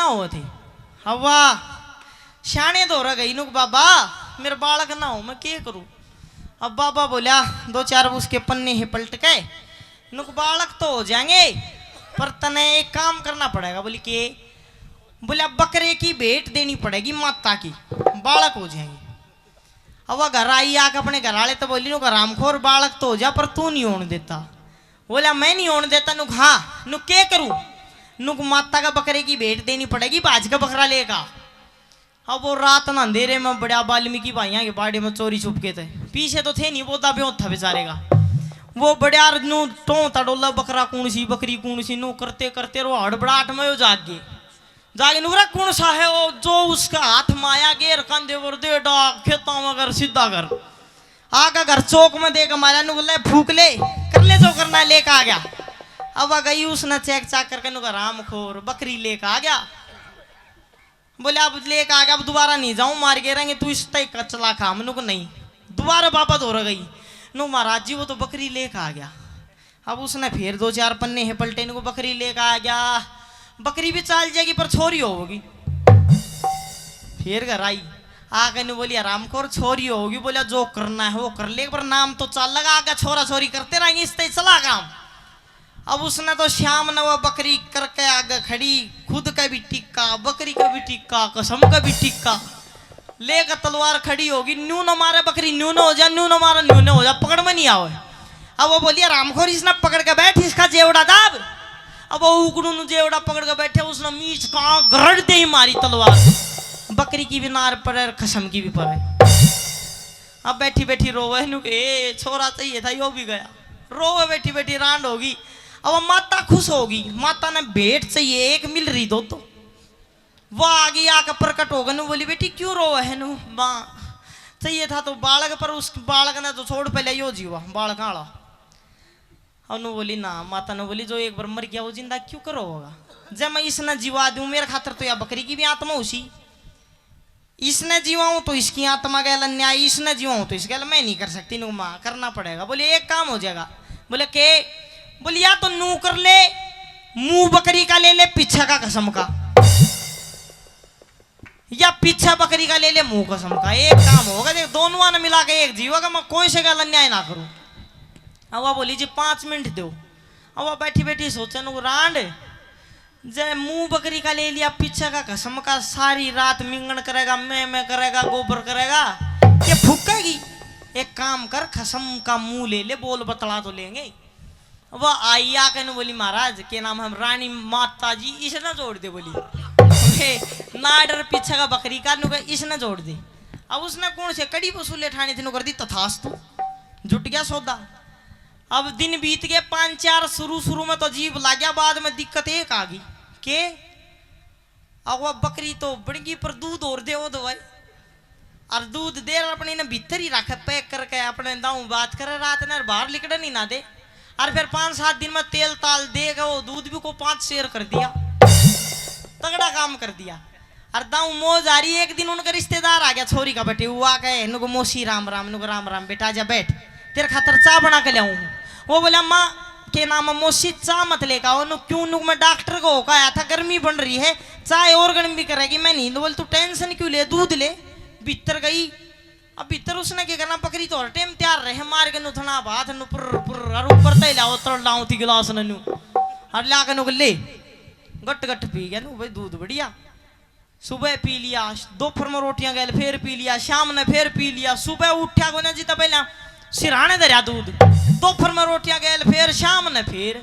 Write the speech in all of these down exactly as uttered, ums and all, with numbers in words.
हो थे। हवा, स्याणे धोरै गई, नुक बाबा, मेरा बालक ना हो, मैं के करूँ? अब बाबा बोल्या, दो चार उसके पन्ने है पलट के, नुक बालक तो हो जाएंगे, पर तने एक काम करना पड़ेगा। बोली, के? बोल्या, बकरे की भेंट देनी पड़ेगी माता की, बालक हो जाएंगे। अब वह घर आई, आके अपने घर वाले तो बोली, नुक, हरामखोर, बालक तो हो जा, पर तू नहीं होने देता। बोला, मैं नहीं होने देता। नुक, हाँ। नुक, के करूँ? नुक, माता का बकरे की भेंट देनी पड़ेगी, भाज का बकरा लेगा। अब वो रात ना अंधेरे में बड़ा वाल्मीकि भाइयां के बाड़े में चोरी छुप के थे, पीछे तो थे नहीं, बोदा बेहोश था बेचारे का। वो बड़ा नू टों तड़ोला, बकरा कौन सी, बकरी कौन सी, नू करते करते रो हड़बड़ाहट में वो जाग गए। जाके नुकरा, कौन सा है वो जो उसका हाथ माया गेर कंधे पर दे डाक खेता में कर सीधा कर। आका घर चौक में देख मारा, नुक, ले फूक ले, कर ले जो करना है, लेके आ गया। अब आ गई, उसने चेक चाक करके नुक, हरामखोर, बकरी लेके आ गया। बोले, अब लेके आ गया, अब दोबारा नहीं जाऊं, मार के रहेंगे, तू इस तय कचला खा। नुक, नहीं। दोबारा बाबा धोरै गई, नुक, महाराज जी, वो तो बकरी लेके आ गया। अब उसने फिर दो चार पन्ने है पलटे, नुक, बकरी लेके आ गया, बकरी भी चाल जाएगी पर छोरी होगी। फिर घर आई, आके नु बोली, हरामखोर, छोरी होगी। बोला, जो करना है वो कर ले, पर नाम तो चाल लगा, आगे छोरा छोरी करते रहेंगे, इस तय चला काम। अब उसने तो शाम ने वो बकरी करके आगे खड़ी, खुद का भी टिक्का, बकरी का भी टिक्का, कसम का भी टिक्का, लेकर तलवार खड़ी होगी, न्यू न मारे बकरी, न्यू न हो जा, न्यू न मारे, न्यू न हो जा, पकड़ में नहीं आवे। अब वो बोली, हरामखोर, इसने पकड़ के बैठ, इसका जेवड़ा दाब। अब वो उकड़ू नु जेवड़ा पकड़ के बैठे, उसने मीच का गरड़ दे ही मारी तलवार, बकरी की भी नार पड़े और खसम की भी पड़े। अब बैठी बैठी रोवे नु, ए छोरा चाहिए था, यो भी गया। रोवे बैठी बैठी रांड होगी। अब माता खुश होगी, माता ने भेंट चाहिए, एक मिल रही दो तो। वो आ गई, आके प्रकट हो गई, नु बोली, बेटी, क्यों रोवे है? नु, माँ, चाहिए था तो बालक, पर उस बालक ने तो छोड़, पहले यो जीवा, बालक आला। और नु बोली, ना, माता ने बोली, जो एक बार मर गया, वो जिंदा क्यों करो होगा? जब मैं इसने जीवा दूं, मेरे खातर तो या बकरी की भी आत्मा उसी, इसने जीवाऊं तो इसकी आत्मा गैल अन्याय, इसने जीवाऊं तो इस गैल मैं नहीं कर सकती। नु, माँ, करना पड़ेगा। बोले, एक काम हो जाएगा। बोले, के? बोले, या तो नू कर ले, मुंह बकरी का ले ले, पीछे का कसम का, या पीछे बकरी का ले ले, मुंह कसम का। एक काम होगा, देख, दोनों ने मिला के एक जीव होगा, मैं कोई से गैल अन्याय ना करूं। अब वह बोली, जी, पांच मिनट दो। अब वह बैठी बैठी सोचे, नु, रांड, जय मुंह बकरी का ले लिया, पीछे का कसम का, सारी रात मिंगण करेगा, मैं मैं करेगा, गोबर करेगा, ये फूकेगी। एक काम कर, खसम का मुंह ले ले, बोल बतला तो लेंगे। वो आई आके नु बोली, महाराज, के नाम, हम रानी माता जी, इसने जोड़ दे, बोली। ए, ना डर पीछे का बकरी का, नु कहे, इसने जोड़ दे। अब उसने कौन से कड़ी वसूले ठाने थे, नु कर दी तथास्तु, जुट गया सौदा। अब दिन बीत गए पांच चार, शुरू शुरू में तो अजीब लाग्या, बाद में दिक्कत एक आ गई। के? अब वह बकरी तो बन गई, पर दूध और दे वो दवाई। और दूध दे, और अपने ने भीतर ही रखे, पैक करके, अपने दाऊ बात करे रात ने, और बाहर लिकड़न ही ना दे। और फिर पांच सात दिन में तेल ताल दे के वो दूध भी को पांच शेर कर दिया, तगड़ा काम कर दिया। और दाऊ मौज आ रही। एक दिन उनका रिश्तेदार आ गया, छोरी का बेटे, वो आके नुक, मौसी राम राम, नुक, राम राम बेटा, आजा बैठ, तेरे खातर चाय बना के ले आऊं हूं। वो बोला, माँ, के नाम है, मौसी, चाय मत लेकर आओ। नुक, क्यों? नुक, मैं डॉक्टर को होकर आया था, गर्मी बन रही है, चाय और गर्मी करेगी, मैं नहीं। बोले, तू टेंशन क्यों ले, दूध ले। भीतर गई। अब भीतर उसने क्या करना, बकरी तो हर टाइम तैयार रहे, मार के नु थना हाथ नु पुर पुर, और ऊपर तय लाओ, तर लाओ थी गिलास ने नु, और ला के नु ले, गट गट पी गया नु भाई, दूध बढ़िया। सुबह पी लिया, दोपहर में रोटियां गैल फेर पी लिया, शाम ने फेर पी लिया, सुबह उठ्या कोने जी तो पहला सिरहाने धरया दूध, दोपहर में रोटियां गैल फेर शाम ने फेर।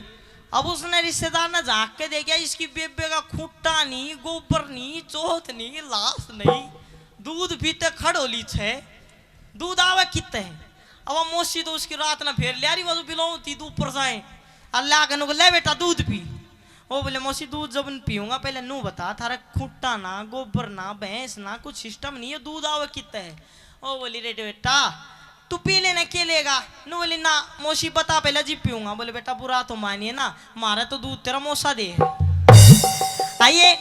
अब उसने रिश्तेदार ने झांक के देखा, इसकी बेबे का खूंटा नहीं, गोबर नहीं, चोथ नहीं, लाश नहीं, दूध पीते खड़ होली छे, दूध आवे कित्ते है। अब वो मौसी तो उसकी रात ने फेर लिया रही, वो तो बिलोती दूध पर जाए, अल्लाह के नुक, ले बेटा दूध पी। वो बोले, मौसी, दूध जब न पीऊंगा, पहले नू बता, थारा खूंटा ना, गोबर ना, भैंस ना, कुछ सिस्टम नहीं है, दूध आवे कित्ते है। वो बोली, रे बेटा, तू पी लेने के लेगा? नू बोली, ना मौसी, बता पहले जी पीऊंगा। बोले, बेटा, बुरा तो मानिए ना, मारा तो दूध तेरा मौसा दे है। आइए,